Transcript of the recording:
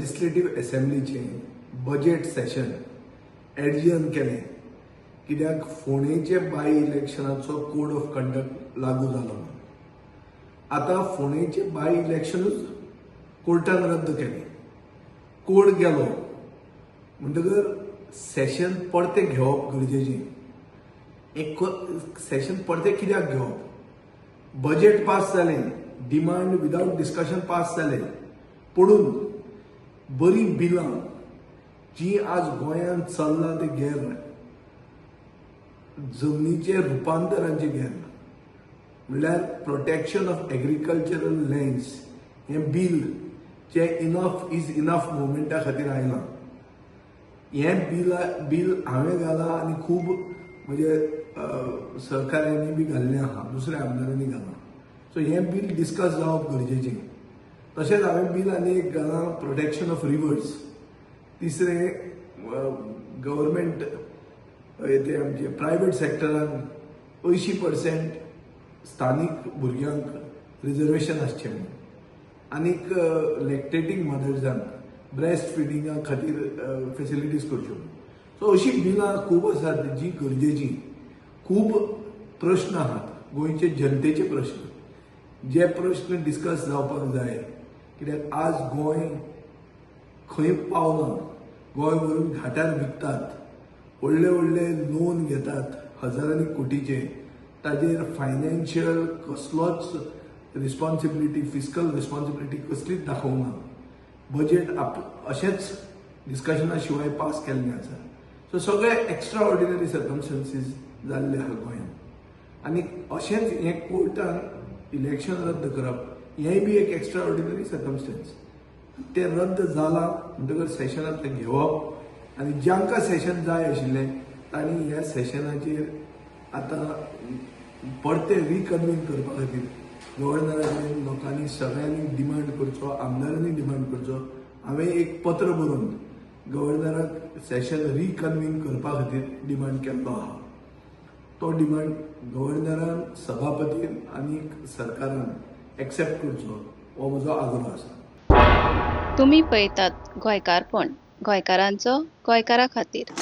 लेजिस्लेटीव असेंब्लीचें budget Seshan adjourn केलें कित्याक फोंडेचे बाय इलेक्शनाचो code of conduct लागू जालो म्हणून. आतां फोंडेचे बाय इलेक्शनूच कोर्टान रद्द केलें, कोड गेलो म्हणटकर सेशन परतें घेवप गरजेचें. एक सेशन परतें कित्याक घेवप? बजेट पास जालें, डिमांड विदावट डिस्कशन पास जालें, पडून बरीं बिलां जीं आज गोंयांत चल्लां तें गेर जमनीचें रुपांतरांचें गेर, म्हणल्यार प्रोटेक्शन ऑफ एग्रीकल्चरल लँड्स हें बील जें इनफ is enough मुवमेंटा खातीर आयलां, हें बील हांवें घालां आनी खूब म्हणजे सहकाऱ्यांनी बी घाल्लें आहा, दुसऱ्या आमदारांनी घालां. सो हें बील डिस्कस जावप गरजेचें. तशेंच हांवें बील आनी एक घालां प्रोटेक्शन ऑफ रिवर्स. तिसरें, गव्हर्मेंट ते आमचे प्रायवेट सेक्टरान 80% स्थानीक भुरग्यांक रिजर्वेशन आसचें म्हणून, आनीक लॅक्टेटींग मदर्सांक ब्रेस्ट फिडिंगा खातीर फेसिलिटीज करच्यो. सो अशीं बिलां खूब आसात जीं गरजेचीं. खूब प्रश्न आहात, गोंयचे जनतेचे प्रश्न, जे प्रश्न डिस्कस जावपाक जाय. कित्याक आज गोंय खंय पावलां, गोंय व्हरून घाटार विकतात, व्हडले व्हडले लोन घेतात हजारांनी कोटीचे, ताजेर फायनान्शियल कसलोच रिस्पॉन्सिबिलिटी, फिस्कल रिस्पॉन्सिबिलिटी कसलीच दाखोवंक ना. बजेट अशेंच डिस्कशना शिवाय पास केल्लें आसा. सो सगळे एक्स्ट्रा ऑर्डिनरी सर्कमस्टन्सीस जाल्ले आहा गोंयांत आनी अशेंच हें कोर्टान इलेक्शन रद्द करप हेंय बी एक एक्स्ट्रा ऑर्डिनरी सर्कमस्टन्स. तें रद्द जालां म्हणटकर सेशन आतां घेवप आनी जांकां सेशन जाय आशिल्लें तांणी ह्या सेशनाचेर आतां परते रिकन्वीन करपा खातीर गव्हर्नरा कडेन लोकांनी सगळ्यांनी डिमांड करचो, आमदारांनी डिमांड करचो. हांवें एक पत्र बरोवन गव्हर्नराक सेशन रिकन्वीन करपा खातीर डिमांड केल्लो आहा. तो डिमांड गव्हर्नरान, सभापतीन आनी सरकारान एक्सेप्ट करचो हो म्हजो आग्रो आसा. तुमी पळयतात गोंयकारपण, गोंयकारांचो गोंयकारा खातीर.